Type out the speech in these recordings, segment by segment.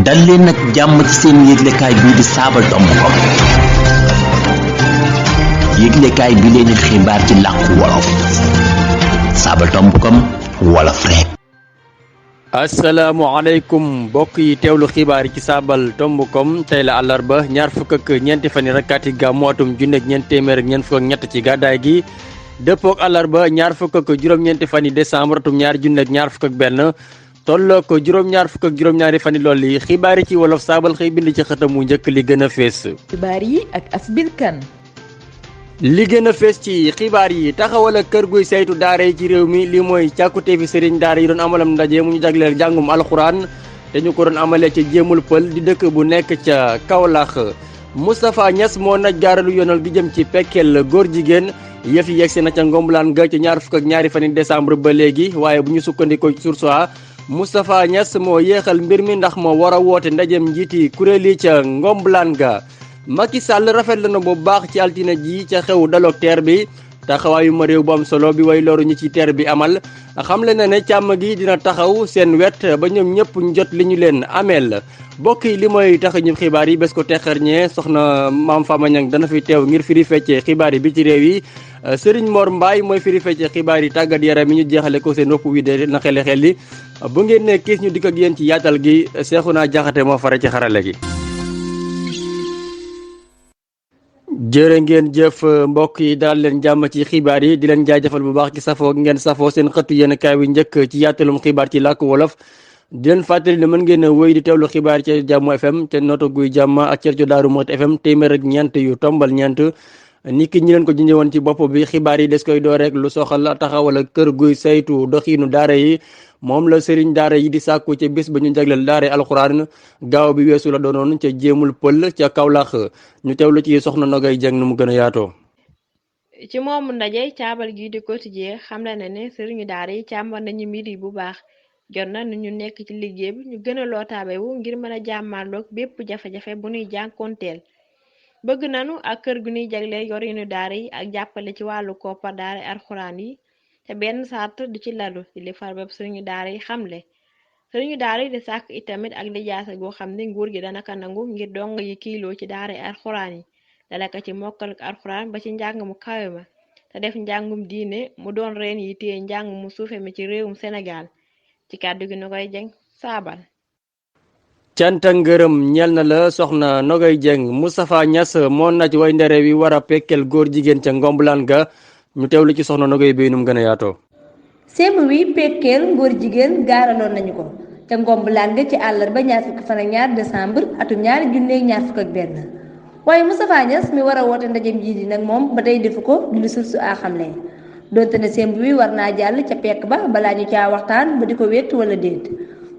dal leen nag jàmm ci seen yëglekaay bii di Sabadombcom yëglekaay bi leen xibaar ci làkku wolof Sabadombcom wolof rek. asalaamaaleykum mbokk yi teewlu xibaar yi ci Sabadombcom tey la àllarba ñaar fukk ak ñeenti fan yi rakkaati gàmmu atum junne ak ñeent téeméer ak ñeent fukk ak ñett ci gàddaay gi dëppook àllarba ñaar fukk ak juróom-ñeenti fan yi décembre atum ñaar junne ak ñaar fukk ak benn tolloo ko juróom-ñaar fukk ak juróom-ñaari fan yi loolu yi xibaar yi ci wolof saabal xëy bind ci xëtam mu njëkk li gën a fees. xibaar yi ak Asbil Kan. li gën a fees ci xibaar yi taxawal ak kër guy saytu daara yi ci réew mi li mooy càkkute fi sëriñ daara yi doon amalam ndaje mu ñu jagleel jàngum alxuraan te ñu ko doon amalee ca jéemul pël di dëkk bu nekk ca Kaolack. Moustapha Niass moo naj gaaralu yoonal gi jëm ci Pekkel góor jigéen yëf yi yegsi na ca Ngombulaan ga ca ñaar fukk ak ñaari fan yi décembre ba léegi waaye bu ñu sukkandikoo ci Source A Moustapha Niass moo yéexal mbir mi ndax moo war a woote ndajem njiiti kuréel yi ca Ngombulaan ga. Macky Sall rafetlu na bu baax ci altine ji ca xew daloog teer bi taxawaayu ma réew bu am solo bi way loru ñi ci teer bi amal xamle na ne càmm gi dina taxaw seen wet ba ñoom ñëpp ñu jot li ñu leen ameel. bokk yi li mooy tax ñu xibaar yi bés ko texarñee soxna Maam Fama Niang dana fi teew ngir firi fecce xibaar yi bi ci réew yi Serigne Mor Mbaye mooy firi fecce xibaar yi tàggat yaram yi ñu jeexale ko seen ropp wi de na xel li bu ngeen ne kiis ñu dikk ak yéen ci yaatal gi Seexuna Jaxate moo fare ci xarale gi. jërë ngeen jëf mbokk yi daal leen jàmm ci xibaar yi di leen jaajëfal bu baax ci safoo ngeen safoo seen xëttu yéen kaay wi njëkk ci yaatalum xibaar ci làkk wolof di leen fàttali ne mën ngeen a wéy di teewlu xibaar ci Jàmm FM te noto guy jàmm ak Cerco Daaru Moot FM téeméer ak ñeent yu tombal ñeent ni ki ñi leen ko junjee ci bopp bi xibaar yi des koy door rek lu soxal taxawal kër guy saytu doxiinu daara yi moom la sëriñ daara yi di sàkku ca bés ba ñu jagleel daara alxuraan gaaw bi weesu la doonoon ca jéemul pël ca Kaolack ñu teewlu ci soxna Nogay Jeng nu mu gën a yaatoo. ci moomu ndaje caabal gi di quotidien xamle na ne sëriñu daara yi càmbar nañu mbir yi bu baax jot na ñu nekk ci liggéey bi ñu gën a lootaabe wu ngir mën a jàmmarloog bépp jafe-jafe bu ñuy jànkoonteel bëgg nanu ak kër gu ñuy jagleel yorinu daara yi ak jàppale ci wàllu koppar daara alxuraan yi te benn sart du ci lalu ci li far bépp sëriñu daara yi xamle sëriñu daara yi di sàkk itamit ak lijaasa goo xam ne nguur gi dana ko nangu ngir dong yi kiiloo ci daara alxuraan yi dala ko ci mokkal ak alxuraan ba ci njàng mu kawe ma te def njàngum diine mu doon reen yi téye njàng mu suufe mi ci réewum Sénégal ci kàddu gi Nogay Jeng saabal. cant ak ngërëm ñeel na la soxna Nogay Jeng. Moustapha Niass moo naj way ndere wi war a Pekkel góor jigéen ca Ngombulaan ga ñu teewlu ci soxna Nogay bi nu mu gën a yaatoo. sémb wi Pekkel góor jigéen gaaraloon nañu ko ca Ngombulaan ga ci àllarba ñaar fukki fan ak ñaar décembre atum ñaari junne ñaar fukk ak benn waaye Moustapha Niass mi war a woote ndajem ji di nag moom ba tey defu ko di lu Source A xamle donte ne sémb wi war naa jàll ca pekk ba balaa ñu caa waxtaan ba di ko wéet wala déet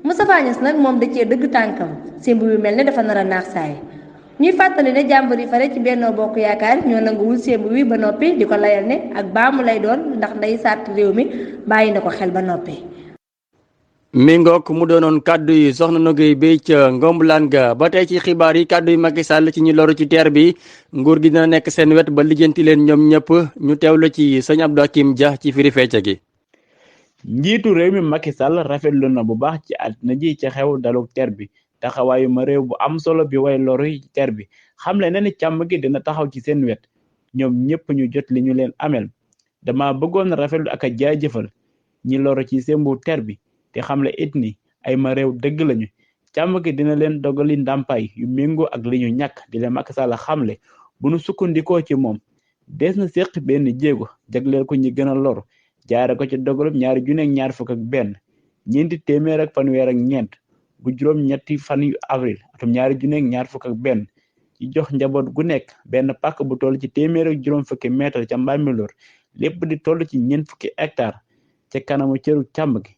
Moustapha Niass nag moom da cee dëgg tànkam sémb wi mel ne dafa nar a naax saay ñuy fàttali ne jàmbur yi fare ci Benno Bokk Yaakaar ñoo nanguwul sémb wi ba noppi di ko layal ne ak baamu lay doon ndax nday sàtt réew mi bàyyi na ko xel ba noppi. mi ngook mu doonoon kàddu yi soxna Nogay bi ca Ngombulaan ga ba tey ci xibaar yi kàddu yi Macky Sall ci ñi loru ci teer bi nguur gi dina nekk seen wet ba lijjanti leen ñoom ñëpp ñu teewlu ci sëñ Abdou Hakim Dia ci firi fecce gi. njiitu réew mi Macky Sall rafetlu na bu baax ci àddina ji ca xew dalug teer bi taxawaayu ma réew bu am solo bi way loru ci teer bi xamle na ni càmm gi dina taxaw ci seen wet ñoom ñëpp ñu jot li ñu leen amel dama bëggoon rafetlu ak a jaajëfal ñi loru ci sembu teer bi te xamle it ni ay ma réew dëgg lañu càmm gi dina leen dogali ndàmpaay yu méngoo ak li ñu ñàkk di leen Macky Sall xamle bu nu sukkandikoo ci moom des na séq benn jéego jagleel ko ñi gën a loru jaare ko ci dogalub ñaari junne ak ñaar fukk ak benn ñeenti téeméer ak fanweer ak ñeent bu juróom ñetti fan yu avril atum ñaari junne ak ñaar fukk ak benn ci jox njaboot gu nekk benn pàkk bu toll ci téeméer ak juróom fukki mètre ca Mbambilor lépp di toll ci ñeent fukki hectare ca kanamu cëru càmm gi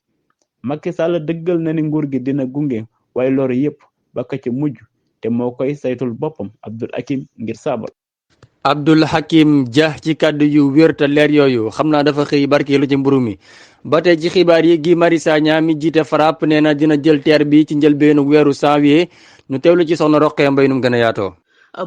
Macky Sall dëggal na ni nguur gi dina gunge waaye loru yëpp ba ko ca mujj te moo koy saytul boppam Abdou Hakim ngir saabal. Abdou Hakim Dia ci kàddu yu wér te leer yooyu xam naa dafa xëy barkeelu ci mburu mi ba tey ci xibaar yi Guy Marius Sagna mi jiite FRAPP nee na dina jël teer bi ci njëlbeenu weeru janvier ñu teewlu ci soxna Roqee Mbay nu mu gën a yaatoo.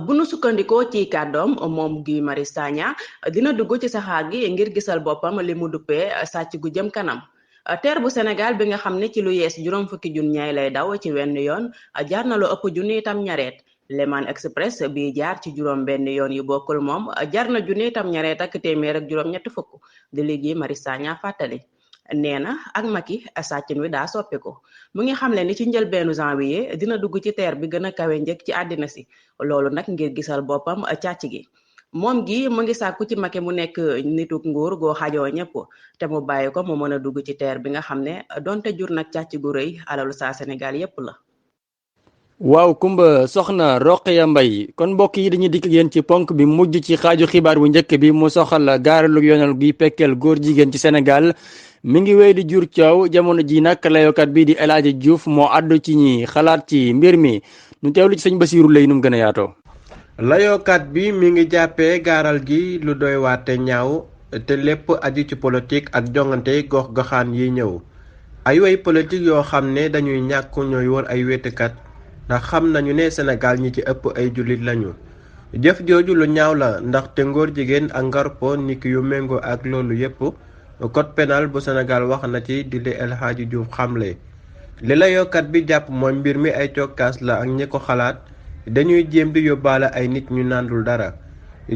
bu nu sukkandikoo ci kàddoom moom Guy Marius Sagna dina dugg ci saxaar gi ngir gisal boppam li mu duppee sàcc gu jëm kanam TER bu Sénégal bi nga xam ne ci lu yees juróom fukki junni lay daw ci wenn yoon jaar na lu ëpp junni itam ñareet. Leman Express bi jaar ci juróom benn yoon yu bokkul moom jar na junni itam ñareet ak téeméer ak juróom ñetti fukk di liggéey Mari Sagna fàttali. nee na ak Macky sàccin wi daa soppiku mu ngi xamle ni ci njëlbeenu janvier dina dugg ci TER bi gën a kawe njëkk ci àddina si loolu nag ngir gisal boppam càcc gi moom gi mu ngi sàkku ci Macky mu nekk nituk nguur goo xajoo ñëpp te mu bàyyi ko mu mën a dugg ci TER bi nga xam ne donte jur nag càcc gu rëy alalu saa Sénégal yépp la. waaw Kumba soxna Roqaya Mbay kon mbokk yi dañuy dikk ak yéen ci ponk bi mujj ci xaaju xibaar bu njëkk bi mu soxal gaaralu yoonal gi Pekkel góor jigéen ci Sénégal mi ngi wéy di jur coow jamono ji nag layokat bii di El Hadji Diouf moo àddu ci ñi xalaat ci mbir mi ñu teewlu ci sëñ Basiiru lay nu mu gën a yaatoo. layokat bi mi ngi jàppee gaaral gi lu doy waate ñaaw te lépp aju ci politique ak jongante gox goxaan yi ñëw ay way politique yoo xam ne dañuy ñàkk ñooy wër ay wéetekat ndax xam nañu ne Sénégal ñi ci ëpp ay jullit lañu jëf jooju lu ñaaw la ndaxte ngóor jigéen ak ngarpo niki yu méngoo ak loolu yépp code pénal bu Sénégal wax na ci di li El Hadji Diouf xamle li layokat bi jàpp mooy mbir mi ay cokkaas la ak ñi ko xalaat dañuy jéem di yóbbaale ay nit ñu nàndul dara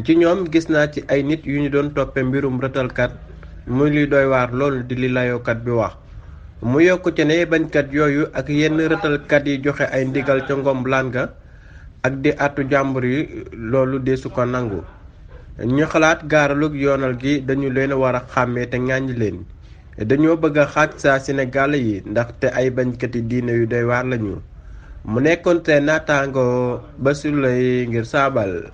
ci ñoom gis naa ci ay nit yu ñu doon toppe mbirum rëtalkat muy li doy waar loolu di li layokat bi wax mu yokk ci ne bañkat yooyu ak yenn rëtalkat yi joxe ay ndigal ca ngomlaan ga ak di atu jàmbur yi loolu deesu ko nangu ñu xalaat gaaralug yoonal gi dañu leen war a xàmmee te ŋàññi leen dañoo bëgg a xaaj saa Sénégal yi ndaxte ay bañkati diine yu doy waar lañu mu nekkoon te naataango Basiru Lay ngir saabal.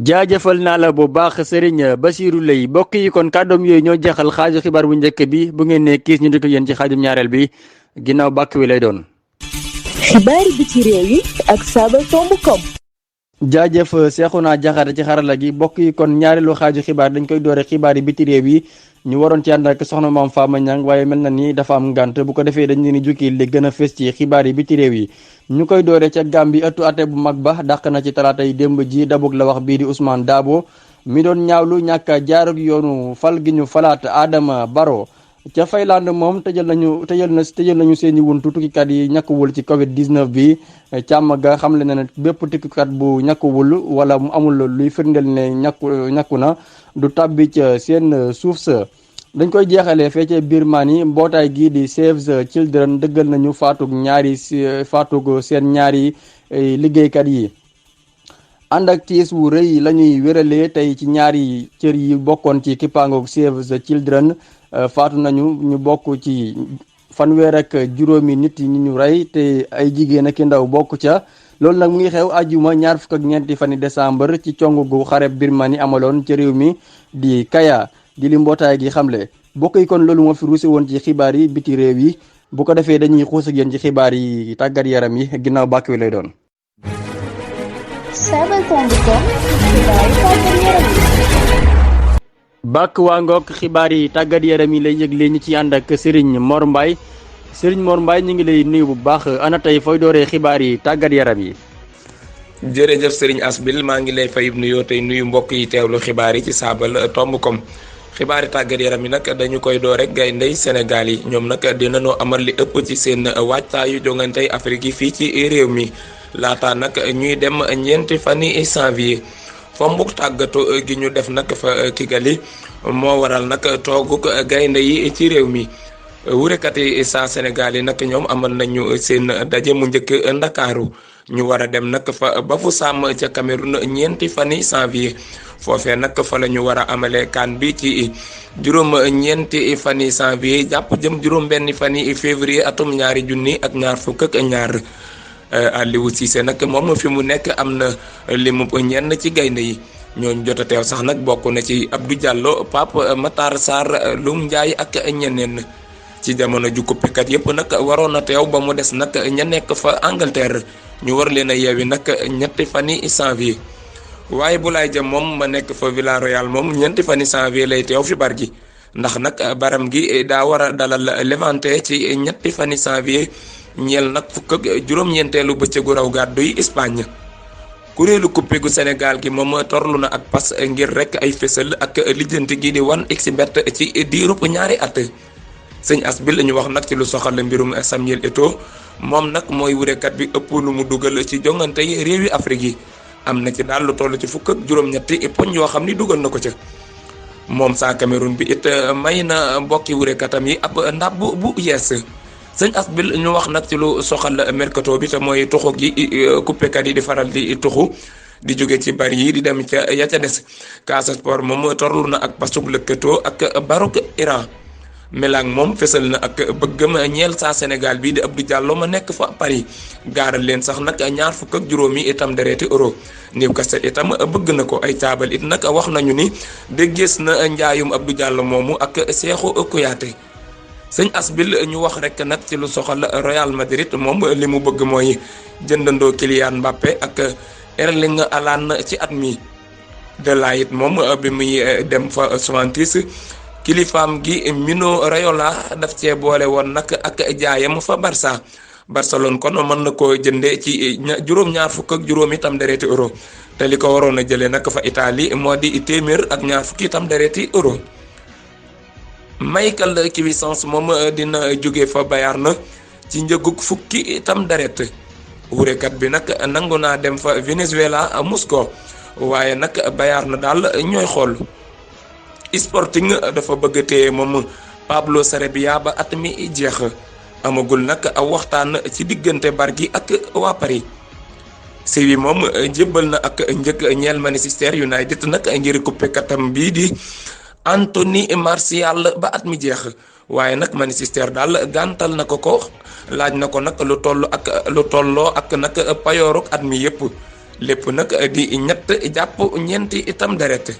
jaajëfal naa la bu baax Serigne Basiru Lay bokk yi kon kàddoom yooyu ñoo jeexal xaaju xibaar bu njëkk bi bu ngeen ne kiis ñu dikk yéen ci xaajum ñaareel bi ginnaaw bàkk wi lay doon. xibaari biti réew yi ak Saba Tomb Kom. jaajëf Seexuna Jaxate ci xarala gi bokk yi kon ñaareelu xaaju xibaar dañ koy doore xibaar yi biti réew yi ñu waroon ci ànd ak soxna Maam Fama Ñang waaye mel na ni dafa am ngànt bu ko defee dañ leen di jukki li gën a fës ci xibaar yi biti réew yi ñu koy doore ca Gàmbi ëttu ate bu mag ba dàq na ci talaata yi démb ji dabug la wax bii di Ousmane Dabo mi doon ñaawlu ñàkk jaarug yoonu fal gi ñu falaat Adama Barrow ca Finlande moom tëjal nañu seeni wuntu tukkikat yi ñàkkuwul ci Covid 19 bi càmm ga xamle na ne bépp tukkikat bu ñàkkuwul wala mu amul luy firndeel ne ñàkku na du tàbbi ca seen suuf sa. dañ koy jeexalee fee ca Birmanie mbootaay gii di Save the Children dëggal nañu faatug seen ñaari liggéeykat yi. ànd ak tiis wu rëy la ñuy wéralee tey ci ñaari cër yi bokkoon ci kippaangoog Save the Children faatu nañu ñu bokk ci fanweer ak juróomi nit yi ñu rey te ay jigéen ak ndaw bokk ca loolu nag mu ngi xew ajuma ñaar fukk ak ñeenti fani décembre ci cong gu xareb Birmanie amaloon ci réew mi di Kaya di li mbootaay gi xamle bokk yi kon loolu moo fi ruuse woon ci xibaar yi biti réew yi bu ko defee dañuy xuus ak yéen ci xibaar yi tàggat yaram yi ginnaaw bàkk wi lay doon. bàkk waa ngoog xibaar yi tàggat yaram yi lay yëgle ñi ci ànd ak Serigne Mor Mbaye Serigne Mor Mbaye ñu ngi lay nuyu bu baax ana tey fooy dooree xibaar yi tàggat yaram yi. jërëjëf Serigne Asbil maa ngi lay fay nuyoo tey nuyu mbokk yi teewlu xibaar yi ci Sabal Tomb Kom xibaari tàggat yaram yi nag dañu koy door rek gayndey Sénégal yi ñoom nag dinañoo amal li ëpp ci seen waajtaayu jongantey Afrique yi fii ci réew mi laata nag ñuy dem ñeenti fani janvier fombuk tàggatu gi ñu def nag fa Kigali moo waral nag tooguk gaynde yi ci réew mi wurekat yi saa Sénégal yi nag ñoom amal nañu seen daje mu njëkk Ndakaaru ñu war a dem nag fa ba fu sàmm ca Cameroun ñeenti fani janvier foofee nag fa la ñu war a amalee kan bi ci ñeenti fani janvier jàpp jëm juróom benn fani février atum 2022 Aliou Cissé nag moom fi mu nekk am na limu ñenn ci gaynde yi ñooñu jot a teew sax nag bokk na ci Abdou Diallo Pape Matar Sarr Loum Ndiaye ak ñeneen ci jamono ju kuppikat yépp nag waroon na teew ba mu des nag ña nekk fa Angleterre ñu war leen a yeewi nag ñetti fani janvier waaye bu laay jëm moom ma nekk fa Villarreal moom ñeenti fani janvier lay teew fi Bargny ndax nag baram gi daa war a dalal Levante ci ñetti fani janvier ñeel nag fukk ak juróom-ñeenteelu bëccëgu raw gàddu yi Espagne kuréelu coupe gu Sénégal gi moom torlu na ak pas ngir rek ay fësal ak lijjanti gi di 1xBet ci diirub ñaari at sëñ Asbil ñu wax nag ci lu soxal mbirum Samuel Eto'o moom nag mooy wurekat bi ëpp lu mu dugal ci jongante yi réewi Afrique yi am na ci daal lu toll ci fukk ak juróom-ñetti poñ yoo xam ni dugal na ko ca moom saa Cameroun bi it may na mbokki wurekatam yi ab ndab bu yees sëñ Asbil ñu wax nag ci lu soxal mercato bi te mooy tuxu gi kuppekat yi di faral di tuxu di jóge ci bari yi di dem ca ya ca des Casa Sport moom torlu na ak pasub lëkkatoo ak Barok Iran Melang moom fesal na ak bëggam ñeel saa Sénégal bi di Abdou Diallo ma nekk fa Paris gaaral leen sax nag ñaar fukk ak juróomi itam dereeti euro Newcastle itam bëgg na ko ay taabal it nag wax nañu ni déggees na njaayum Abdou Diallo moomu ak Cheikhou Kouyaté sëñ Asbil ñu wax rek nag ci lu soxal Real Madrid moom li mu bëgg mooy jëndandoo Kylian Mbappé ak Erling Haaland ci at mi de Ligt moom bi muy dem fa Juventus kilifaam gi Mino Raiola daf cee boole woon nag ak jaayam fa Barcelone kon mën na koo jënde ci juróom-ñaar fukk ak juróom itam dereeti euro te li ko waroon a jëlee nag fa Italie moo di téeméer ak ñaar fukki itam dereeti euro Michael Cuisance moom dina jóge fa Bayern ci njëgug fukki itam deret wurekat bi nag nangu naa dem fa Venezuela Moscou waaye nag Bayern daal ñooy xool Sporting dafa bëgg téye moom Pablo Sarabia ba at mi jeex amagul nag aw waxtaan ci diggante Bargui ak waa Paris Séville moom jébbal na ak njëg ñeel Manchester United nag ngir kuppekatam bii di Anthony Martial ba at mi jeex waaye nag Manchester daal gàntal na ko laaj na ko nag lu tolloo ak nag payooruk at mi yépp lépp nag di ñett jàpp ñeenti itam deret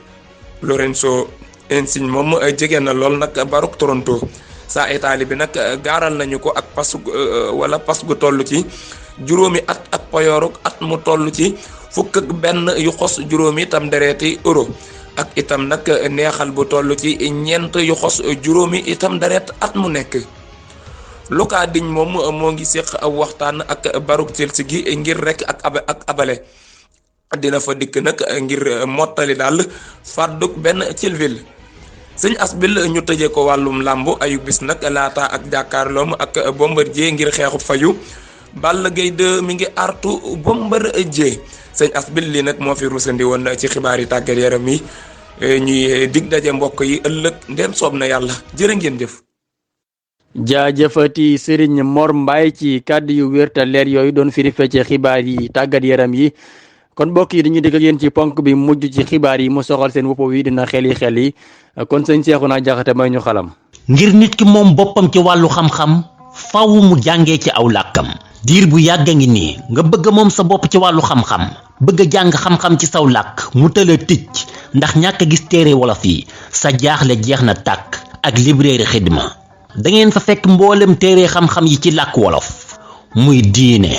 Lorenzo Insigne moom jege na lool nag Baruk Toronto saa Italie bi nag gaaral nañu ko ak pas gu toll ci juróomi at ak payooruk at mu toll ci fukk ak benn yu xos juróomi itam dereeti euro ak itam nag neexal bu toll ci ñeent yu xos juróomi itam deret at mu nekk Luka Digne moom moo ngi séq aw waxtaan ak Baruk Chelsea gi ngir rek ak abale dina fa dikk nag ngir mottali daal fàdduk benn Chilwell sëñ Asbil ñu tëjee ko wàllum làmb ayu bis nag laata ak jàkkaarloom ak Bombardier ngir xeexu fayu Balla Gaye 2 mi ngi artu Bombardier sëñ Asbil lii nag moo fi rusandi woon ci xibaar yi tàggat yaram yi ñuy dig daje mbokk yi ëllëg ndem soob na yàlla jërë ngeen jëf. jaajëfati Serigne Mor Mbaye ci kàddu yu wér te leer yooyu doon firi fecce xibaar yi tàggat yaram yi kon mbokk yi dañuy dégg ak yéen ci ponk bi mujj ci xibaar yi mu soxal seen wopp wi dina xel yi kon sëñ Seexuna Jaxate may ñu xalam. ngir nit ki moom boppam ci wàllu xam-xam faw mu jàngee ci aw làkkam diir bu yàgg a ngi nii nga bëgg moom sa bopp ci wàllu xam-xam bëgg a jàng xam-xam ci saw làkk mu tëla ticc ndax ñàkk a gis téere wolof yi sa jaaxle jeex na tàkk ak librairie Xidma da ngeen fa fekk mboolem téere xam-xam yi ci làkk wolof muy diine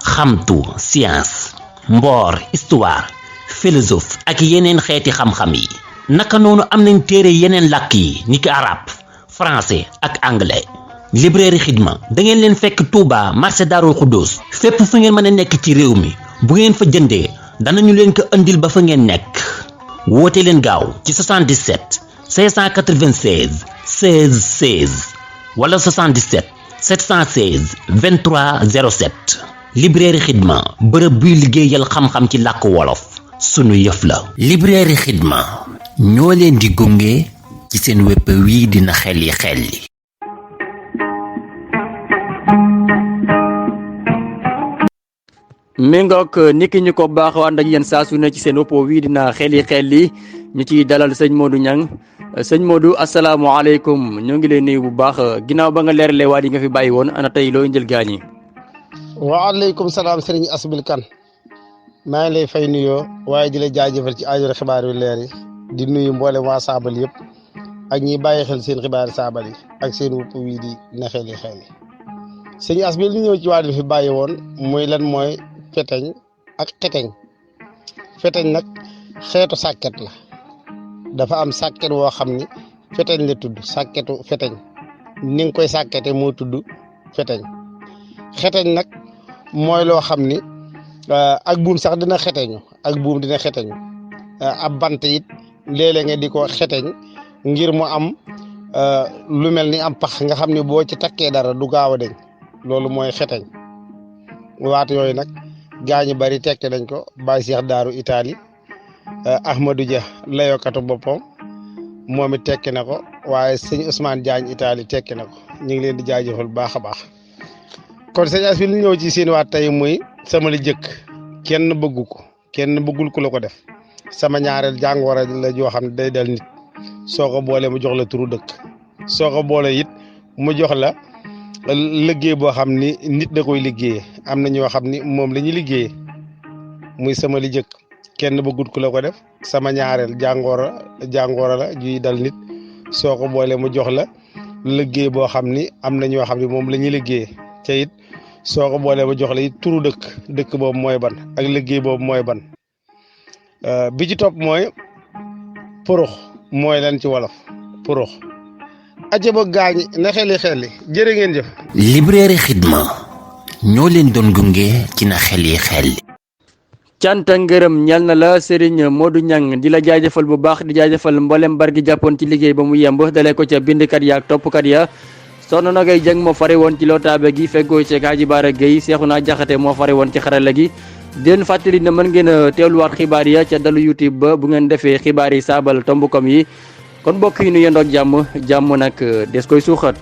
xamtu science mboor histoire philosophe ak yeneen xeeti xam-xam yi naka noonu am nañ téere yeneen làkk yi niki arabe français ak anglais librairie Xidma da ngeen leen fekk Touba marché Darou Khoudoss fépp fu ngeen mën a nekk ci réew mi bu ngeen fa jëndee danañu leen ko andil ba fa ngeen nekk woote leen gaaw ci 77 596 16 16 wala 77 716 23 07 librairie Xidma bërëb buy liggéeyal xam-xam ci làkk wolof sunu yëf la. librairie Xidma ñoo leen di gunge ci seen wépp wii dina xel yi. mi ngoog niki ñu ko baaxoo ànd ak yéen saa su ne ci seen wopp wii dina xel yi ñu ciy dalal sëñ Modou Niang sëñ Modou asalaamaaleykum ñoo ngi lay nuyu bu baax ginnaaw ba nga leeralee waa yi nga fi bàyyi woon ana tey loo njël gaañ yi. waaleykum salaam Serigne Asbil Kane maa ngi lay fay nuyoo waaye di la jaajëfal ci aajo xibaar yu leer yi di nuyu mboolem waa saabal yëpp ak ñiy bàyyi xel seen xibaar saabal yi ak seen wopp wii di na xel yi sëñ Asbil ñu ñëw ci waa fi bàyyi woon muy lan mooy feteñ ak xeteñ feteñ nag xeetu sàkket la dafa am sàkket woo xam ni feteñ la tudd sàkketu feteñ ni nga koy sàkkete moo tudd feteñ xeteñ nag mooy loo xam ni ak buum sax dina xeteñu ak buum dina xeteñu ab bant it léeg-léeg nga di ko xeteñ ngir mu am lu mel ni am pax nga xam ne boo ci takkee dara du gaaw a deñ loolu mooy xeteñ waat yooyu nag gaañu bari tekke nañ ko Baye Cheikh Daaru Italie Ahmadou Dia layokatu boppam moom it tekki na ko waaye sëñ Ousmane Diagne Italie tekki na ko ñu ngi leen di jaajëfal baax a baax kon sëñ as bi lu ñëw ci seen waat tey muy sama li jëkk kenn bëggu ko kenn bëggul ku la ko def sama ñaareel jàngoro la joo xam ne day dal nit soo ko boolee mu jox la turu dëkk soo ko boolee it mu jox la liggéey boo xam ni nit da koy liggéeyee am na ñoo xam ni moom la ñuy liggéeyee muy sama li jëkk kenn bëggut ku la ko def sama ñaareel jàngoro la juy dal nit soo ko boolee mu jox la liggéey boo xam ni am na ñoo xam ni moom la ñuy liggéeyee ca it soo ko boolee mu jox la it turu dëkk boobu mooy ban ak liggéey boobu mooy ban bi ci topp mooy purux mooy lan ci wolof purux aja ba gaañ na xeli jërë ngeen jëf. Librairie Xidma ñoo leen doon gunge ci na xel. canta ngërëm ñal na la Serigne Modou Niang di la jaajëfal bu baax di jaajëfal mboolem bar gi jàppoon ci liggéey ba mu yemb dalee ko ca bindkat ya ak toppkat ya soxna na ngay jëng moo fare woon ci lotaabe gi feggoo ci Kaaji Baara Gueye Seexuna Jaxate moo fare woon ci xarala gi den fàttali ne mën ngeen a teewluwaat xibaar ya ca dalu YouTube ba bu ngeen defee xibaar yi saabal tombukom yi kon mbokk yi nu yendoog jàmm nag des koy suuxat